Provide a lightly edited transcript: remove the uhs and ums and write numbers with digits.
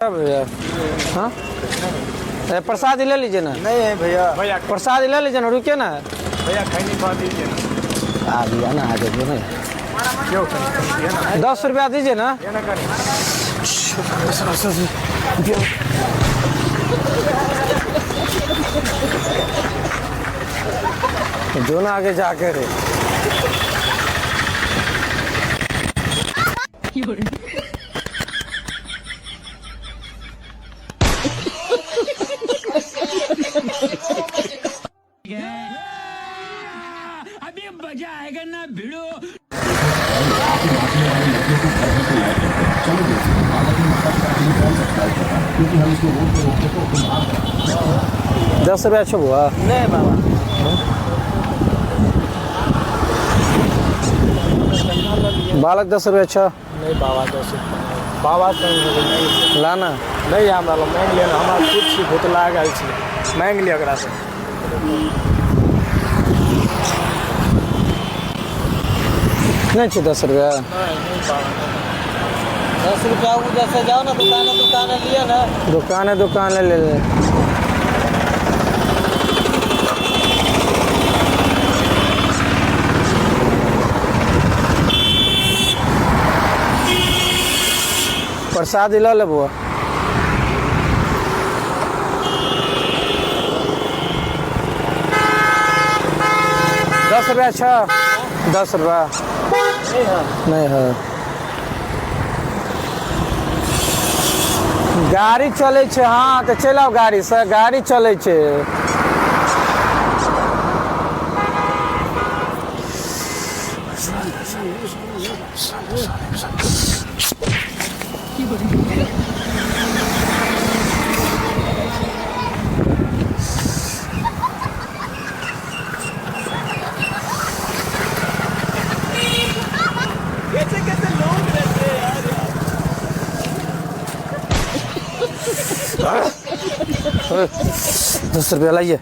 भैया हाँ अरे प्रसाद ले लीजिए ना। नहीं है भैया। भैया प्रसाद ले लीजिए ना, रुकिए ना। भैया खैनी पा दीजिए ना। आ गया ना, आ जाइए ना। क्यों खैनी ना? 10 रुपया दीजिए ना। ये ना करें। जो ना आगे जाके रे। अभी मजा आएगा ना भिड़ो। 10 रुपया छो बुआ। नहीं बाबा। बालक 10 रुपया छो। नहीं बाबा 10 रुपया बाबा नहीं। लाना। नहीं हमरा लग मांगि लिअ ना, हमरा खुद छी भूत लागल छी, मांगि लिअ ओकरा से। नहीं छे 10 रुपया। 10 रुपया वो जैसे जाओ ना दुकान दुकान लिया ना। दुकान दुकान ले ले। प्रसाद ल ले बुआ। 10 रुपया छो। 10 रुपया नहीं है। गाड़ी चले छे। हाँ तो चल आओ गाड़ी से, गाड़ी चले छे। कैसे कैसे लोग रहते हैं यार। 10 रुपया लाइए।